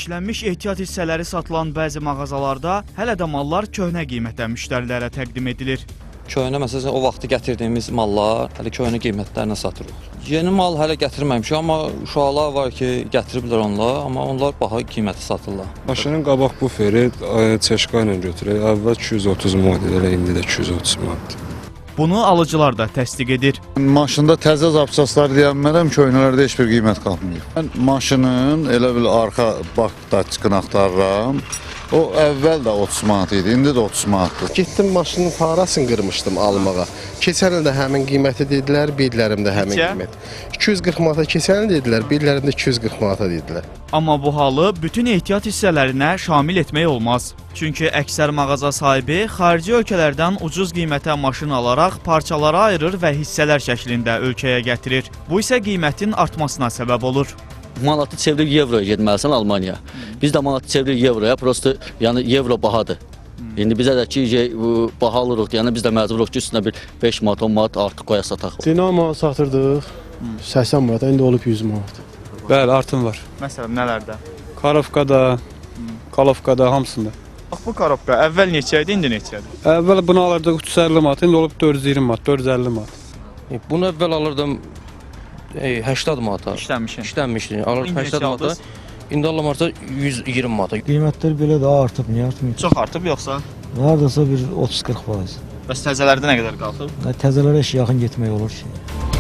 İşlənmiş ehtiyat hissələri satılan bəzi mağazalarda hələ də mallar köhnə qiymətə müştərilərə təqdim edilir. Köhnə, məsələn, o vaxtı gətirdiyimiz mallar hələ köhnə qiymətlərlə satırıq. Yeni mal hələ gətirməmişik, amma uşaqlar var ki, gətiriblər onlar, amma onlar baha qiymətə satırlar. Maşının qabaq buferi çeşka ilə götürək. Əvvəl 230 manat idi, elə indi də 230 manatdır. Bunu alıcılar da təsdiq edir. Maşında təzə zapçaslar deyənmərəm, köhnələrdə heç bir qiymət qalmayıb. Mən maşının elə bil arxa bak daçkını axtarıram. O əvvəl də 30 manat idi, indi də 30 manatdır. Getdim maşının parasını qırmışdım almağa. Keçən il də həmin qiyməti dedilər, billərim də həmin Neçə? qiymət. 240 manata keçən il dedilər, billərim də 240 manata dedilər. Amma bu halı bütün ehtiyat hissələrinə şamil etmək olmaz. Çünki əksər mağaza sahibi xarici ölkələrdən ucuz qiymətə maşın alaraq parçalara ayırır və hissələr şəklində ölkəyə gətirir. Bu isə qiymətin artmasına səbəb olur. Manatı çevirib avroya getməlisən Almaniyaya. Biz də manatı çeviririk avroya, prosto yəni avro bahadır. İndi bizə də ki, bu baha alırıq deyəndə biz də məcburuq ki, üstünə bir 5 manat, 10 manat artıq qoya sataq. Dinamo satırdıq 80 manata, indi olub 100 manat. Bəli, artım var. Məsələn, nələrdə? Karovkada, Kalovkada hamısında. Bax bu korobka əvvəl neçə idi, indi neçədir? Əvvəl bunu alırdıq 350 manat, indi olub 420 manat, 450 manat. Bunu əvvəl alırdım 80 manata. İşlənmişin. İşlənmişdi. Alırdım İndi 80 neçə manata. aldınız? İndi alıram artıq 120 manata. Qiymətlər belə də artıb, niyə artmayıb? Çox artıb yoxsa? Hardasa bir 30-40%. Bəs təzələrdə nə qədər qalxıb? Təzələrə heç yaxın getmək olur ki.